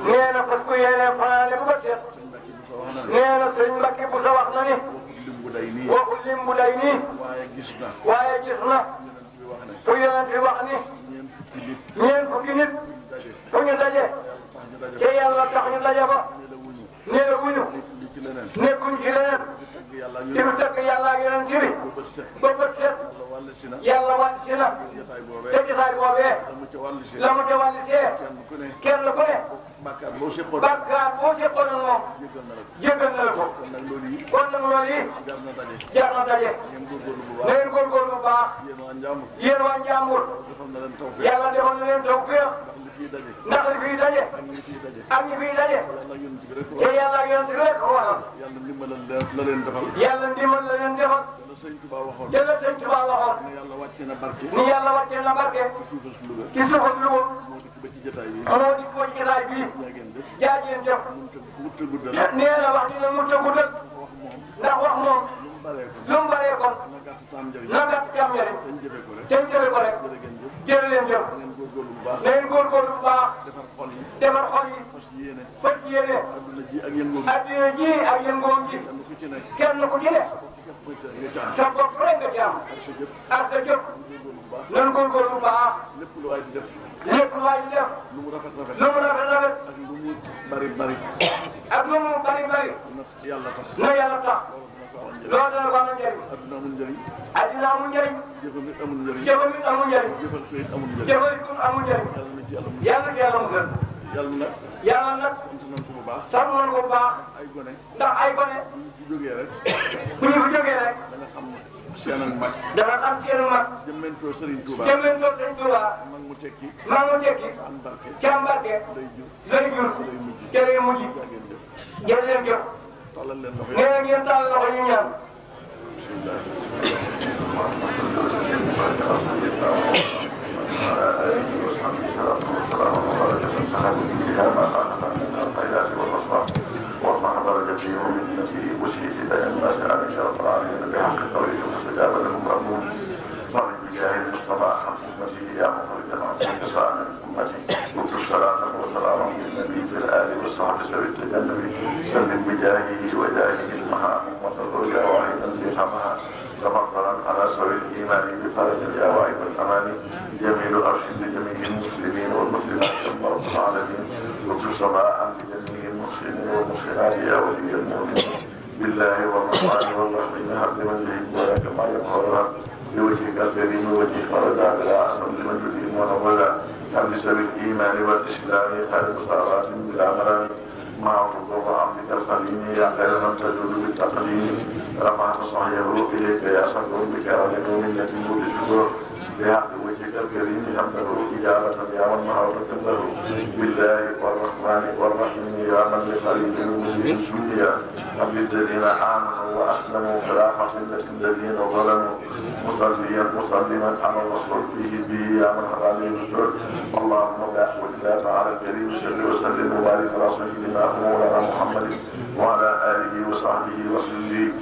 nee na fas ko yéene fanaane bu ba seet nee na sëñ Mbacke bu sa wax na ni waxul lim bu day nii waaye gis na fu yonent bi wax ni ñeent fukki nit fu ñu daje te yàlla tax ñu daje ko nee na wuñu nekkuñ ci leneen di mu tëkk yàlla ak yonent bi ba bët set yàlla wàll si na te gisaay boobee la mu ca wàll see kenn ku ne bàkkaar boo seqoon ak moom jéggal na la ko kon nag loolu yi jar na daje na ngeen góorgóorlu bu baax yéen waa Njàmbur yàlla defal na leen tawfeex ndax li fiy daje ak ñi fiy daje te yàlla ak yonent bi rek ko waral yàlla ndimbal la leen defal te la sëñ Tuubaa waxoon ni yàlla wàcce na barke ci suufas Louga moo di ko ci jotaay bii jaajeen jëf nee na wax dina mutta guddal ndax wax moom lu mu baree kon na gàtt ci am njëriñ te ñu jëfe ko rek jërë leen jëf na ngeen góorgóorlu bu baax defar xol yi fas yéene addina ji ak yëngoom ji kenn ku ci ne sa bopp rek nga ci am ak sa jëf nan góorgóorlu bu baax lépp lu waay di def lu mu rafet ak lu mu bari na yàlla tax loolu dana ko am njëriñ addina amul njëriñ jëfam it amul njëriñ jëfal it amul njëriñ yàlla na yàlla musal yàlla nag sant nañ ko bu baax ndax ay gone bu ñu fi jógee rek dana am seen mag jëmmentoo Sëriñ Tuuba mag mu tekki ci am barke lay jur te lay mujj jërë leen jëf nee na ngeen tàllal loxo ñu ñaan بالله والرحمن والرحيم هب لمن يحب ولك ما يقرر لوجهك الكريم وجهك رجاء بلا عصر لمن يدين ونولا هب لسبب الايمان والاسلام خير مسارات بلا مرام مع رضا عبدك الخليل يا خير من تجود بالتقديم رفعت صحيح اليك يا صدر بكرم ومنة بالشكر بحق وجهك الكريم حمده إجابة يا من محبة له بالله والرحمن والرحيم يا من لخليل المؤمنين سميا هب للذين آمنوا وأسلموا فلا حصيلة الذين ظلموا مسلما على الرسول فيه به يا من هداني الرسول اللهم بارك وجلاله تعالى الكريم صل وسلم وبارك على سيدنا مولانا محمد وعلى آله وصحبه وسلم